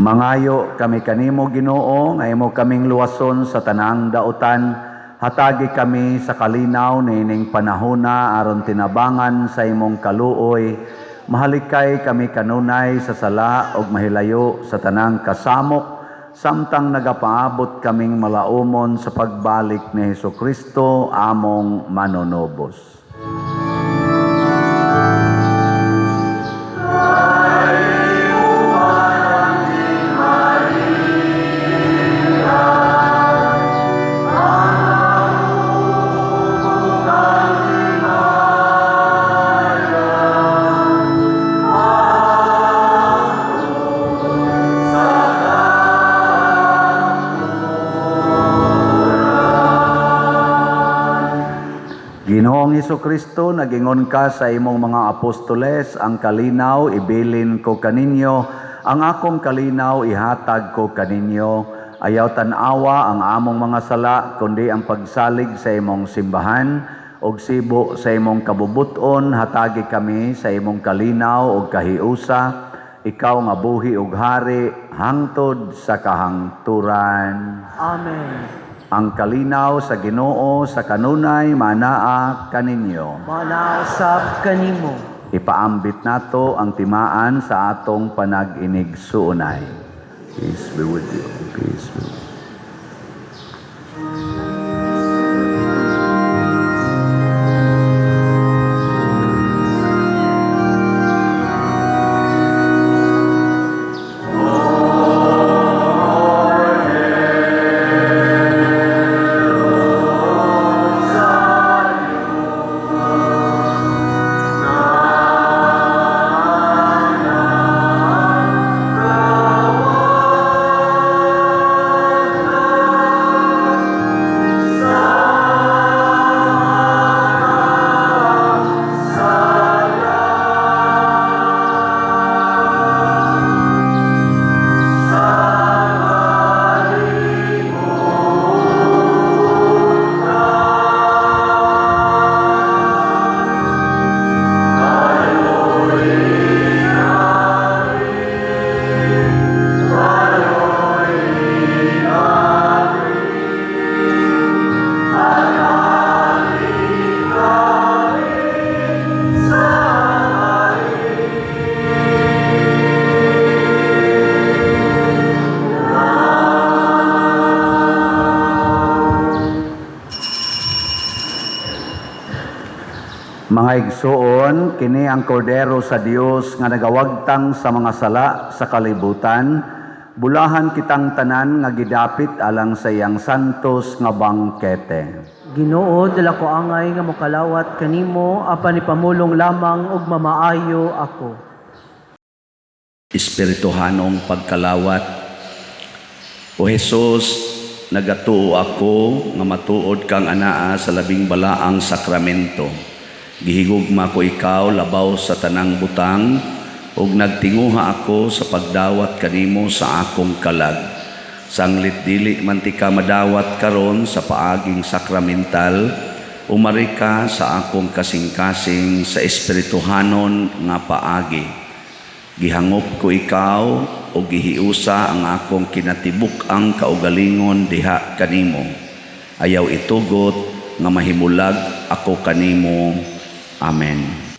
Mangayo kami kanimo, Ginoo, nga imo kaming luwason sa tanang dautan. Hatagi kami sa kalinaw niining panahona aron tinabangan sa imong kaluoy. Mahalikay kami kanunay sa sala ug mahilayo sa tanang kasamok samtang nagapaabot kaming malaumon sa pagbalik ni Hesukristo among manunubos. Hesukristo, nagingon ka sa imong mga apostoles, "Ang kalinaw ibilin ko kaninyo, ang akong kalinaw ihatag ko kaninyo." Ayaw tan-awa ang among mga sala, kundi ang pagsalig sa imong simbahan, ug sibo sa imong kabubuton, hatagi kami sa imong kalinaw ug kahiusa, ikaw nga buhi ug hari hangtod sa kahangturan. Amen. Ang kalinaw sa Ginoo sa kanunay manaa kaninyo. Manaa usab kanimo. Ipaambit nato ang timaan sa atong panag-inigsuonay. Peace be with you. Peace be with you. Mga igsuon, kini ang kordero sa Dios nga nagawagtang sa mga sala sa kalibutan. Bulahan kitang tanan nga gidapit alang sa iyang santos nga bangkete. Ginoo, dili ko angay nga mokalawat kanimo, apan ipamulong lamang ug mamaayo ako. Espirituhanong pagkalawat. O Jesus, nagatuo ako nga matuod kang anaa sa labing balaang sakramento. Gihigugma ko ikaw labaw sa tanang butang ug nagtinguha ako sa pagdawat kanimo sa akong kalag. Sanglit dili man tika madawat karon sa paaging sakramental, umari ka sa akong kasing-kasing sa espirituhanon nga paagi. Gihangop ko ikaw o gihiusa ang akong kinatibuk-ang kaugalingon diha kanimo. Ayaw itugot nga mahimulag ako kanimo. Amen.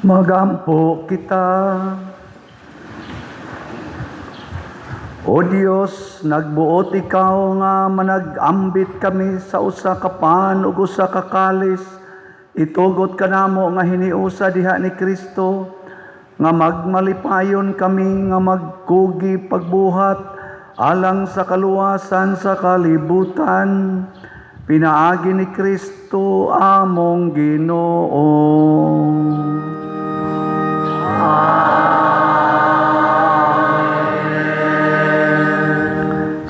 Magampo kita. O Dios, nagbuot ikaw nga manag-ambit kami sa usa ka pan ug usa ka kalis. Itugot kanamo nga hiniusa diha ni Kristo nga magmalipayon kami nga magkugi pagbuhat alang sa kaluwasan sa kalibutan. Pinaagi ni Kristo among Ginoo.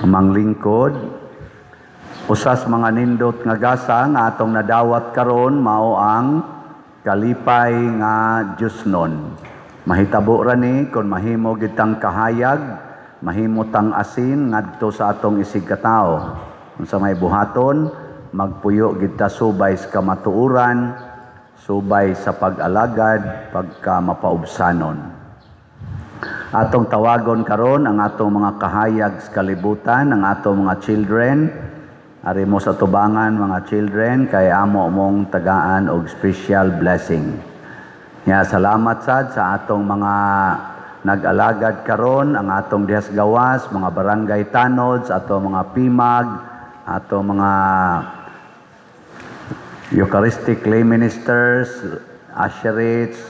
Amang lingkod, usas mga nindot nga gasa nga atong nadawat karon mao ang kalipay nga Diyosnon. Mahitabo ra ni kon mahimo gitang kahayag, mahimo tang asin ngadto sa atong isigkatao. Unsa may buhaton, magpuyo gid ta subay sa kamatuoran, subay sa pag-alagad, pagka mapaubsanon. Atong tawagon karon ang atong mga kahayag sa kalibutan, ang atong mga children. Ari mo sa tubangan, mga children, kay amo mong tagaan og special blessing. Nya, salamat sad sa atong mga nag-alagad karon, ang atong dihas gawas, mga barangay tanods, atong mga PIMAG, atong mga Eucharistic lay ministers, usherates,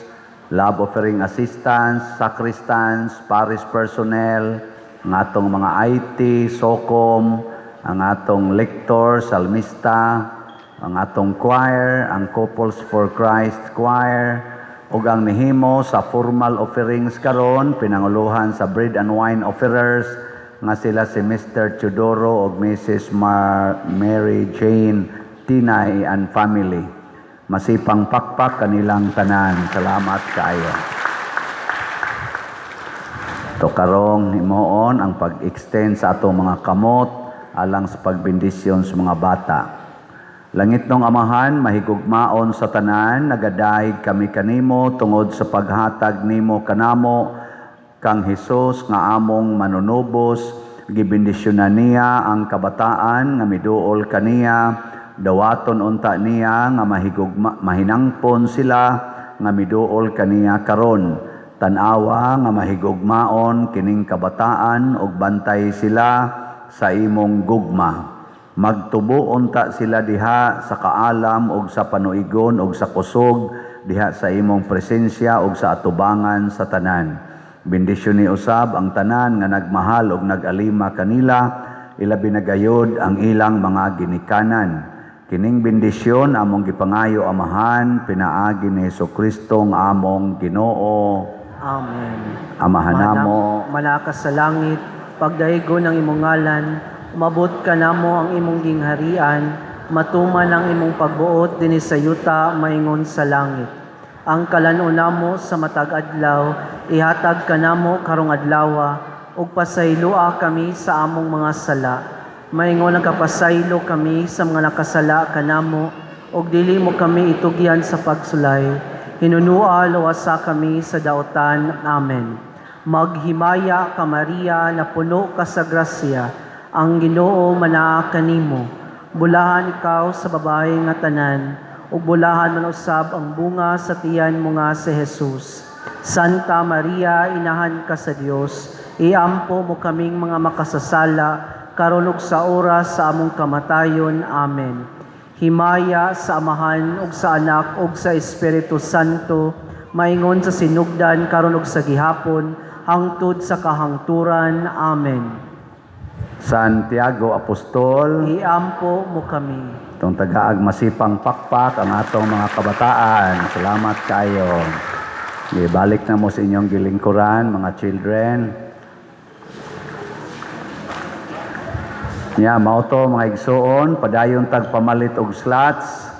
love offering assistants, sacristans, parish personnel, ang atong mga IT, SOCOM, ang atong lector, salmista, ang atong choir, ang Couples for Christ Choir, ug ang nihimo sa formal offerings karon, pinanguluhan sa bread and wine offerers nga sila si Mr. Teodoro ug Mrs. Mary Jane Tinay and family. Masipang pakpak kanilang tanan. Salamat kaayo. To karong himuon ang pag-extend sa atong mga kamot alang sa pagbendisyon sa mga bata. Langitnong Amahan, mahigugmaon sa tanan, nagadayeg kami kanimo tungod sa paghatag nimo kanamo kang Hesus nga among manunubos. Gibendisyonan niya ang kabataan nga miduol kaniya, dawaton unta niya nga mahigugma, mahinangpon sila nga miduol kaniya karon. Tan-awa nga mahigugmaon kining kabataan ug bantay sila sa imong gugma. Magtubo unta sila diha sa kaalam ug sa panuigon ug sa kusog diha sa imong presensya ug sa atubangan sa tanan. Bendisyon ni usab ang tanan nga nagmahal ug nag-alima kanila, ilabi na gayod ang ilang mga ginikanan. Kining bendisyon among gipangayo, Amahan, pinaagi ni Hesukristo nga among Ginoo. Amen. Amahan namo, Manaka sa langit, pagdaygon ang imong ngalan, umabot kanamo ang imong gingharian, matuman ang imong pagbuot dinhi sa yuta maingon sa langit. Ang kalan-on namo sa matag adlaw, ihatag kanamo karong adlawa, ug pasayloa kami sa among mga sala. Maingon nagapasaylo kami sa mga nakasala kanamo, ug dili mo kami itugyan sa pagsulay. Hinunua, luwasa kami sa daotan. Amen. Maghimaya ka, Maria, na puno ka sa grasya, ang Ginoo manaa kanimo. Bulahan ikaw sa babae nga tanan, ug bulahan man usab ang bunga sa tiyan mo nga si Jesus. Santa Maria, inahan ka sa Dios, iampo mo kaming mga makasasala, karon ug sa oras sa among kamatayon. Amen. Himaya sa Amahan ug sa Anak ug sa Espiritu Santo, maingon sa sinugdan, karon ug sa gihapon, hangtod sa kahangturan. Amen. Santiago Apostol, Iampo mo kami. Itong tagaag masipang pakpak ang atong mga kabataan. Salamat kayo. Ibalik na mo sa inyong gilingkuran, mga children. Nya, mao to, mga igsuon, padayon tag pamalit og slots.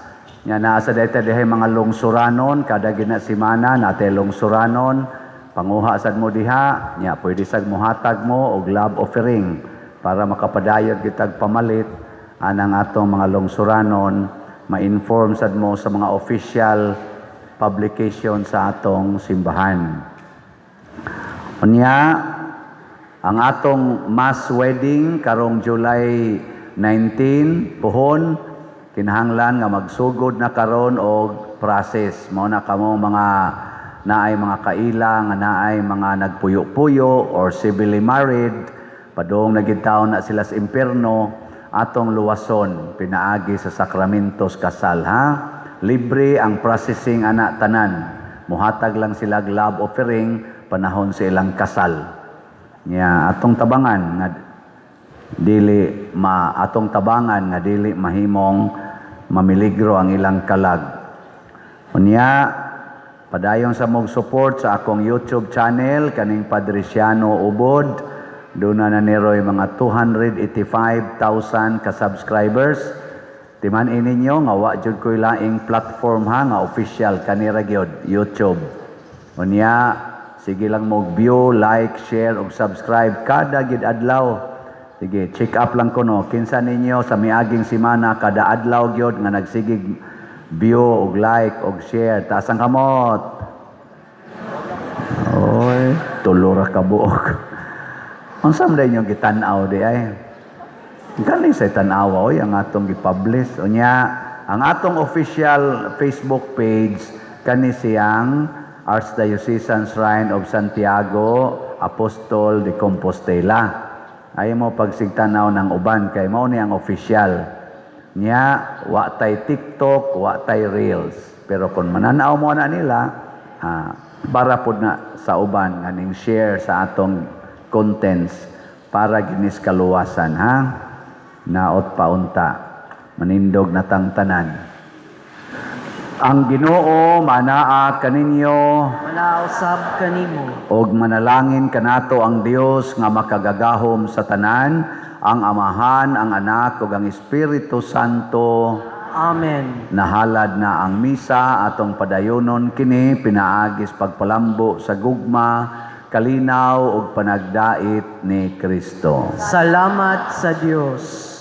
Nya, naa sa dayta dihay mga lungsuranon kada gina semana nate lungsuranon. Panguha sad mo diha, nya pwede sad mohatag mo og love offering para makapadayon kitag pamalit anang atong mga lungsuranon, ma-inform sad mo sa mga official publication sa atong simbahan. Unya, ang atong mass wedding karong July 19 puhon, kinahanglan nga magsugod na karon og process. Mao na kamo mga naay mga kaila nga naay mga nagpuyo-puyo or civilly married, padung na gyud na sila sa impierno, atong luwason pinaagi sa sakramentos kasal, ha. Libre ang processing ana tanan. Muhatag lang sila og love offering panahon sa ilang kasal. Nya atong tabangan nga dili mahimong mamiligro ang ilang kalag. Unya, padayon sa mog support sa akong YouTube channel kaning Padriciano Ubod. Duna na ni Roy mga 285,000 ka subscribers. Timan-i ninyo nga wa jud ko'y laing platform, ha, nga official, kani ra gyud YouTube. Unya, sige lang mo view, like, share ug subscribe kada gid adlaw. Sige, check up lang ko, no. Kinsa ninyo sa miaging semana kada adlaw gyud nga nagsigig view ug like ug share? Taas ang kamot. Oy, tulo ra ka buok. Unsa man inyong gitan-aw di ay? Gani sa tan-awa oy ang atong gi-publish. Unya, ang atong official Facebook page kani siyang Archdiocesan Shrine of Santiago Apostol de Compostela. Ayaw mo pagsigtanaw ng uban kay mao ni ang official. Nya, wa tay TikTok, wa tay Reels. Pero kung mananaw mo na nila, para pod na sa uban nga ning share sa atong contents para ginis kaluwasan, ha. Naot paunta manindog na tang tanan. Ang Ginoo manaa kaninyo. Manaa usab kanimo. Og manalangin kanato ang Dios nga makagagahom sa tanan, ang Amahan, ang Anak ug ang Espiritu Santo. Amen. Nahalad na ang misa. Atong padayonon kini pinaagis pagpalambo sa gugma, kalinaw ug panagdait ni Kristo. Salamat sa Dios.